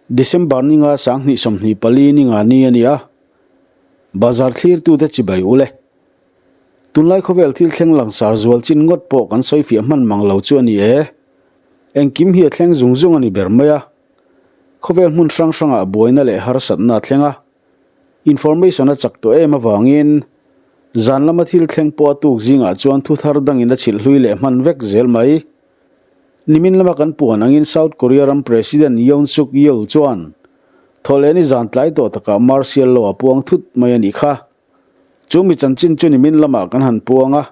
December ninga 2024 ninga ni a ni a, bazar thlirtute chibai u le. Tunlai khawvel thil thleng langsar zual chin ngawt pawh kan sawi fiah hman mang lo chu a ni e. Engkim hi a thleng zung zung a ni ber mai a. Khawvel hmun hrang hrangah buaina leh harsatna a thleng a. Information a chak tawh em avangin zan lama thil thleng pawh a tuk zingah chuan thu thar dangin a chhilh hlui leh hman vek zel mai. Nimin lama kan puan angin South Korea ram President Yoon Suk Yeol chuan Thawhlehni zan tlai tawh takah martial law a puang thut mai a nih kha. Chu mi chanchin chu nimin lamah kan han puang a.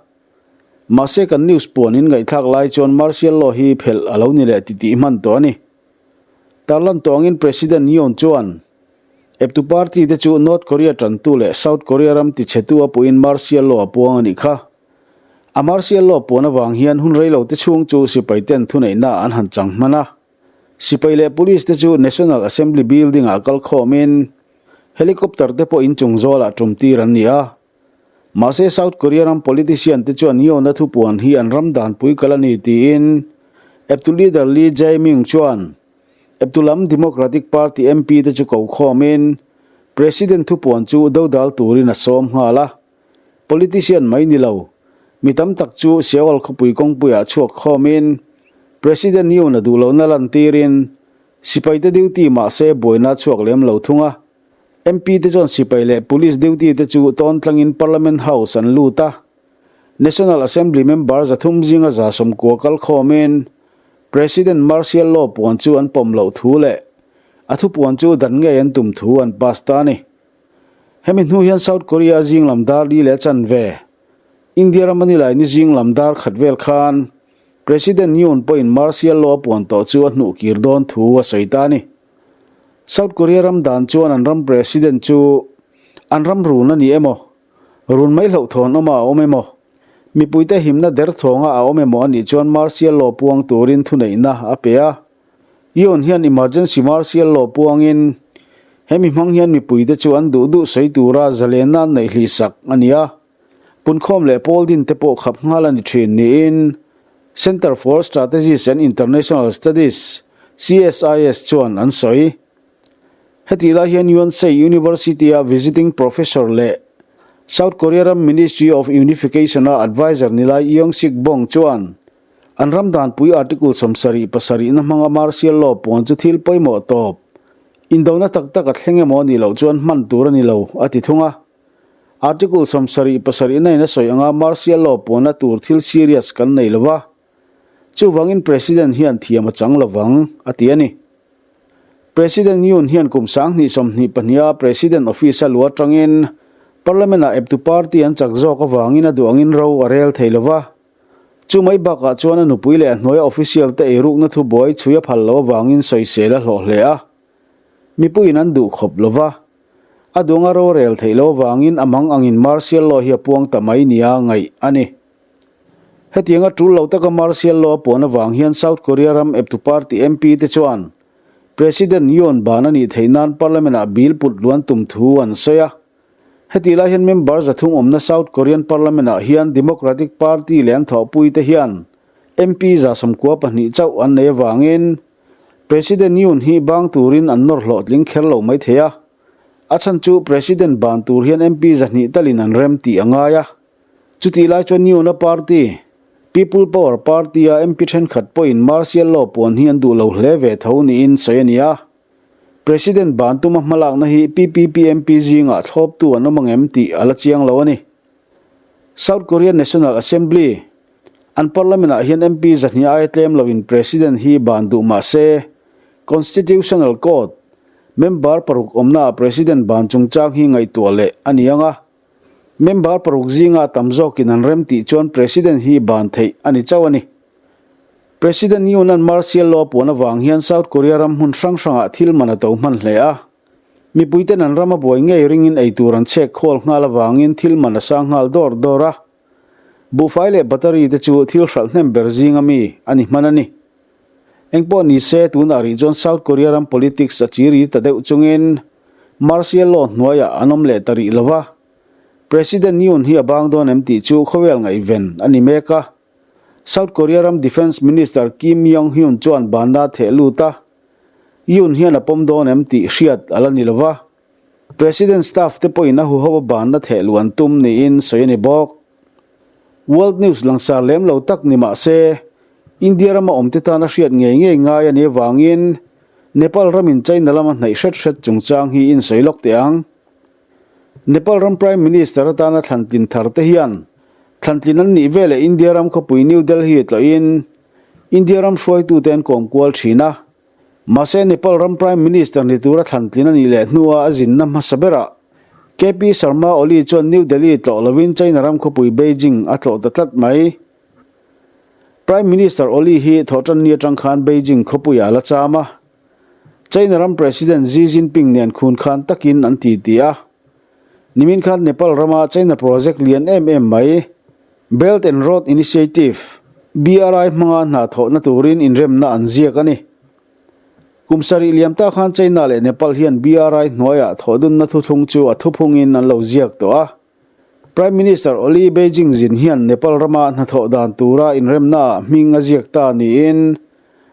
Mahse kan news puan in ngaihthlak lai chuan martial law hi phelh a lo ni leh titih hman tawh a ni. Tarlan tawh angin President Yoon chuan eptu party te chu North Korea tantu leh South Korea ram tichhetu a puhin martial law a puang a nih kha. A martial law puan avang hian hun reilo te chhung chu sipai ten thuneihna an han chang hman a. Sipai leh police te chu National Assembly building ah kal khawmin helicopter te pawh inchung zawlah tum tir an ni a. Mahse South Korea ram politician te chuan Yoon-a thupuan hi an ram danpui kal a ni tiin eptu leader Lee Jae-myung chuan eptu lam Democratic Party MP te chu ko khawmin President thupuan chu dodal turin a sawm nghal a. Politician mai ni lo, mi tam tak chu Seoul khawpui kawngpuiah chhuak khawmin President Yoon a duh lohna lantirin sipaite duty mahse buaina a chhuak lem lo thung a. MP te chuan sipai leh police duty te chu tawn tlangin Parliament House an lut a. National Assembly member 300 zinga 190 kal khawmin President martial law puan chu an pawm loh thu leh a thupuan chu dan ngei an tum thu an pass ta a ni. Hemi hnu hian South Korea zing lam dar li leh chanve, India rama nilai ni zing lam dar khat vel khan President Yoon pawhin martial law a puan tawh chu a hnuh kir dawn thu a sawi ta a ni. South Korea ram dan chuan an ram President chu an ram run a ni emaw, run mai hlauhthawn awma a awm emaw, mipuite himna derthawnga a awm emaw a nih chuan martial law puang turin thuneihna a pe a. Yoon hian emergency martial law puangin hemi hmang hian mipuite chu an duh duh sawi tura zalenna an neih hlihsak a ni a, punkhawm leh pawl din te pawh khap nghal a ni thin niin Centre for Strategies and International Studies, CSIS, chuan an sawi. Hetih lai hian Yonsei University-a visiting professor leh South Korea ram Ministry of Unification-a adviser ni lai Young-sik Bong chuan An ram danpui Article 77 na hmanga martial law puan chu thil pawimawh tawp. Indona tak tak a thleng emaw a nih loh chuan hman tur a ni lo, a ti thung a. Article 77 na in a sawi anga martial law puanna tur thil serious kan nei lo va, chuvangin President hian thiam a chang lo vang, a ti a ni. President Yoon hian kum 2022 a President office a luah atangin Parliament-ah eptu party an chak zawk avangin a duh angin ro a rel thei lo va. Chu mai bakah chuan a nupui leh a hnuaia official te eirukna thubuai chhui a phal loh avangin sawisel a hlawh hle a. Mipuiin an duh khawp lo va. A duanga rorel theih loh avangin a mang angin martial law hi a puang ta mai nia ngaih a ni. Hetianga tul lo taka martial law a puan avang hian South Korea ram eptu party MP te chuan President Yoon ban a nih theih nan Parliament-ah bill put luan tum thu an sawi a. Hetih lai hian member 300 awmna South Korean Parliament-ah hian Democratic Party leh an thawhpuite hian MP 92 chauh an nei avangin President Yoon hi bang turin an nawr hlawhtling kher lo mai thei a. A chhan chu President ban tur hian MP 200 talin an rem tih a ngai a. Chutih lai chuan Yoon-a party, People Power Party-a MP thenkhat pawhin martial law puan hi an duh lo hle ve tho niin sawi a ni a. President ban tuma hmalakna hi PPP MP zingah thlawptu an awm ang em tih a la chiang lo a ni. South Korean National Assembly, an parliament-ah hian MP 200 aia tlem loin President hi ban duh mah se, Constitutional Court, member paruk awmnaah President ban chungchang hi ngaihtuah leh a ni ang a. Member paruk zinga tam zawkin an rem tih chuan President hi ban theih a ni chauh a ni. President Yoon-a'n martial law puan avang hian South Korea ram hmun hrang hrangah thil man a to hman hle a. Mipuiten an ram a buai ngei ringin ei tur an chhek khawl nghal avangin thil man a sang nghal dawr dawr a. Buhfai leh battery te chu thil hralh hnem ber zinga mi a ni hman a ni. Engpawh ni se, tunah rih chuan South Korea ram politics a chiri ta deuh chungin martial law hnuaiah an awm leh ta rih lo va. President Yoon hi a bang dawn em tih chu khawvel ngaihven a ni mek a. South Korea ram Defence Minister Kim Yong-hyun chuan banna a theh lut a. Yoon hian a pawm dawn em tih hriat a la ni lo va, President staff te pawhin a huho a banna thehluh an tum niin sawi a ni bawk. World News langsar lem lo tak ni mah se, India rama awmte tana hriat ngei ngei ngai a nih avangin Nepal ramin China lama hnaih hret hret chungchang hi insawi lawk teh ang. Nepal ram Prime Minister atana thlantlin thar te hian thlantlin an nih veleh India ram khawpui New Delhi tlawhin India ram hruaitute an kawm kual thin a. Mahse Nepal ram Prime Minister ni tura thlantlin a nih leh hnua a zinna hmasa berah KP Sharma Oli chuan New Delhi tlawh lovin China ram khawpui Beijing a tlawh ta tlat mai. Prime Minister Oli hi thawhtanni atang khan Beijing khawpuiah a la cham a. China ram President Xi Jinping nen khun khan takin an titi a. Nimin khan Nepal rama China project lian em em mai, Belt and Road Initiative, BRI, hmanga hna thawhna turin inremna an ziak a ni. Kum sarih liam ta khan China leh Nepal hian BRI hnuaiah thawhdunna thuthlung chu a thuphungin an lo ziak tawh a. Prime Minister Oli Beijing zin hian Nepal rama hnathawh dan tura inremnaah hming a ziak ta niin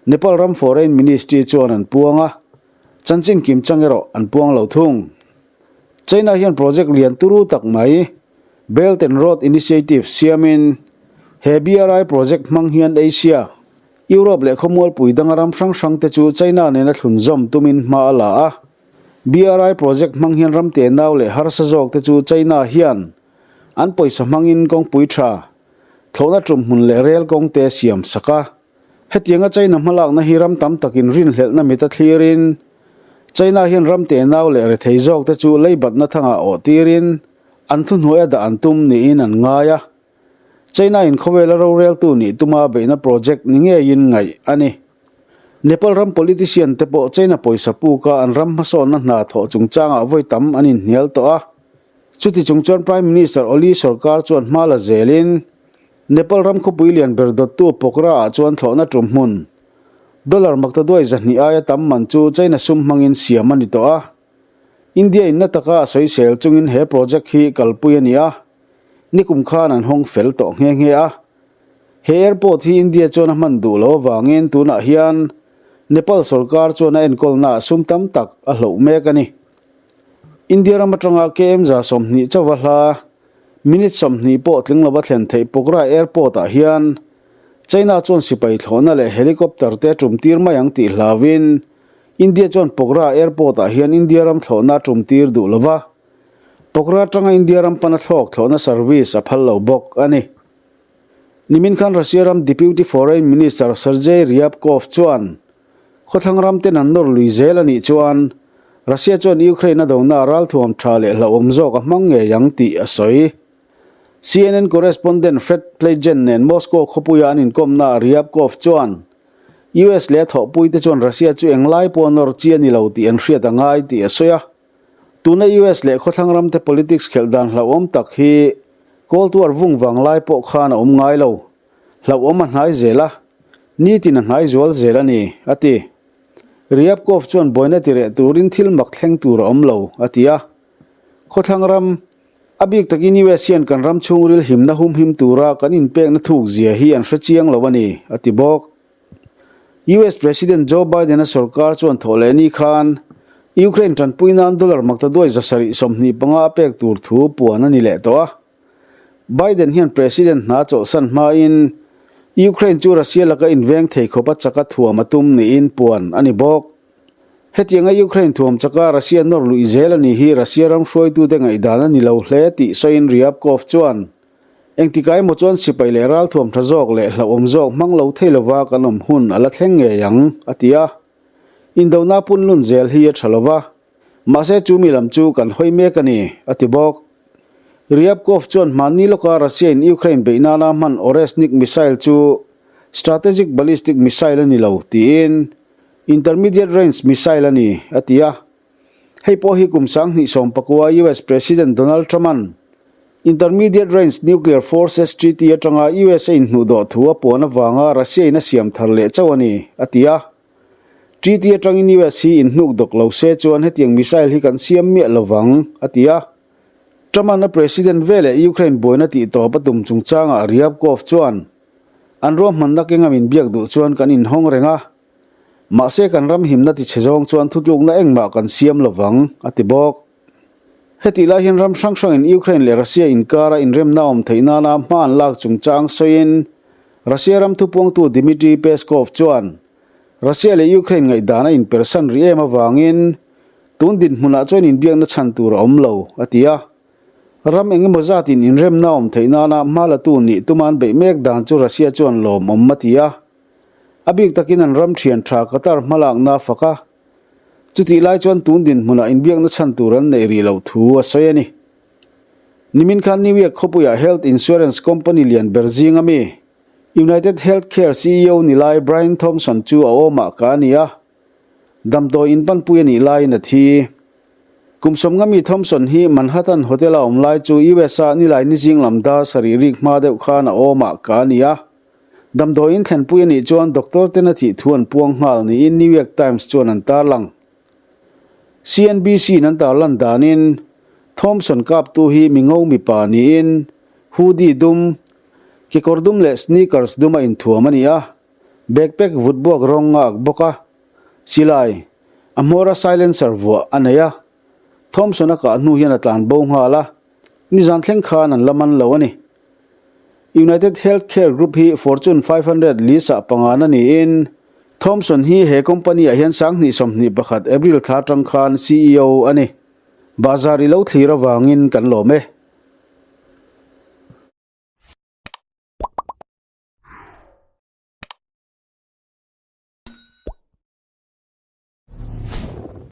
Nepal ram Foreign Ministry chuan an puang a, chanchin kimchang erawh an puang lo thung. China hian project lian turu tak mai, Belt and Road Initiative siamin he BRI project hmang hian Asia, Europe leh khawmualpui danga ram hrang hrang te chu China nena thlunzawm tumin hma a la a. BRI project hmang hian ram tenau leh harsa zawk te chu China hian an pawisa hmangin kawngpui tha, thlawhna tum hmun leh rel kawng te siam sak a. Hetianga China hmalakna hi ram tam takin rinhlelhna mit a thlirin China hian ram tenau leh rethei zawk te chu leibatna thangah awh tirin an thuhnuai a dah an tum niin an ngai a. China in khawvela roreltu nih tuma beihna project ni ngeiin ngaih a ni. Nepal ram politician te pawh China pawisa puka an ram hmasawnna hna thawh chungchangah vawi tam an inhnial tawh a. Chuti chung chuan Prime Minister Oli sorkar chuan hma la zelin Nepal ram khawpui lian ber dawttu Pokhara ah chuan thlawhna tum hmun dollar maktaduai 200 aia tam man chu China sum hmangin siam a ni tawh a. India in na taka a sawisel chungin he project hi kalpui a ni a, nikum khan an hawng fel tawh nghe nghe a. He airport hi India chuan a hman duh lo avangin tunah hian Nepal sorkar chuan a enkawlnaah sum tam tak a hloh mek a ni. India ram atanga KM 120 chauha hla minute 20 pawh tling lova thlen theih Pokhara airport ah hian China chuan sipai thlawhna leh helicopter te a tum tir mai ang tih hlauin India chuan Pokhara Airport ah hian India ram thlawhna a tum tir duh lo va, Pokhara atanga India ram pana thlawk thlawhna service a phal lo bawk a ni. Nimin khan Russia ram Deputy Foreign Minister Sergei Ryabkov chuan khawthlang ram ten an nawr lui zel a nih chuan Russia chuan Ukraine a dona ralthuam tha leh hlauhawm zawk a hmang ngei ang tih a sawi. CNN correspondent Fred Pleitgen nen Moscow khawpuia an inkawmnaah Ryabkov chuan US leh a thawhpuite chuan Russia chu englai pawh nawr chi a ni lo tih an hriat a ngai tih a sawi a. Tuna US leh khawthlang ramte politics khelh dan hlauhawm tak hi Cold War vung vang lai pawh khan a awm ngai lo. Hlauhawm a hnai zel a, nitin a hnai zual zel a ni, a ti. Ryabkov chuan buaina ti reh turin thil mak thleng tur a awm lo, a ti a. Khawthlang ram, a bik takin US hian kan ram chhungril himna humhim tura kan inpekna thuk zia hi an hre chiang lo a ni, a ti bawk. US President Joe Biden-a sorkar chuan thawh leh ni khan Ukraine tanpui nan dollar maktaduai 725 a pek tur thu puan a ni leh tawh a. Biden hian President hna chawlhsan hmain Ukraine chu Russia laka inveng thei khawpa chaka thuam a tum niin puan a ni bawk. Hetianga Ukraine thuam chaka Russia nawr luih zel a ni hi Russia ram hruaitute ngaihdan a ni lo hle tih sawiin Ryabkov chuan, Engtikah emaw chuan sipai leh ralthuam tha zawk leh hlauhawm zawk hmang lo thei lova kan awm hun a la thleng ngei ang, a ti a. Indona punlun zel hi a tha lova, mahse chu mi lam chu kan hawi mek a ni, a ti bawk. Ryabkov chuan hmanni lawka Russia-in Ukraine beih nana hman Oreshnik missile chu strategic ballistic missile a ni lo tiin Intermediate Range Missile a ni, a ti a. Hei pawh hi kum 2019 US President Donald Trump-a'n Intermediate Range Nuclear Forces Treaty atanga US a inhnuhdawh thu a puan avanga Russia-in a siam thar leh chauh a ni, a ti a. Treaty atangin US hi inhnukdawk lo se chuan hetiang missile hi kan siam miah lo vang, a ti a. Trump-a'n a President veleh Ukraine buaina tihtawp a tum chungchangah Ryabkov chuan, An ruahmanna kenga min biak duh chuan kan inhawng reng a. Mahse kan ram himna tichhe zawng chuan thutlukna engmah kan siam lovang, a ti bawk. Hetih lai hian ram hrang hrangin Ukraine leh Russia inkara inremna awm theih nana hma an lak chungchang sawiin Russia ram thupuangtu Dmitry Peskov chuan Russia leh Ukraine ngaihdan a inpersan rih em avangin tun dinhmunah chuan inbiakna chhan tur a awm lo, a ti a. Ram eng emaw zatin inremna awm theih nana hma latu nih tuma an beih mek dan chu Russia chuan lawmawm a ti a. A bik takin an ram thian tha Qatar hmalakna a fak a. Chutih lai chuan tun dinhmunah inbiakna chhan tur an neih rih loh thu a sawi a ni. Nimin khan New York khawpuiah health insurance company lian ber zing ami United Healthcare ceo ni lai Brian Thompson chu a awmah ka a ni a, damdawi inpanpui a nih laiin a thi. Kum sawmnga mi Thompson hi Manhattan Hotel-a awm lai chu US-a nilai ni zing lam dar sarih rik hma deuh khan a awmah ka a ni a. Damdawi inthlenpui a nih chuan doctor ten a thih thu an puang nghal niin New York Times chuan an tarlang. CNBC-in an tarlan danin Thompson kaptu hi mi ngo mipa niin hoodie dum, kekawr dum leh sneakers dum a inthuam a ni a, backpack vut buak rawng a ak bawk a, silai, a hmawra silencer vuah a nei a. Thompson a kah hnu hian a tlan bo nghal a, nizan thleng khan an la man lo a ni. United Healthcare Group hi Fortune 500 list-ah pangana niin Thompson hi he company-ah hian 2021 April thla atang khan ceo a ni. Bazar i lo thlir avangin kan lawm e.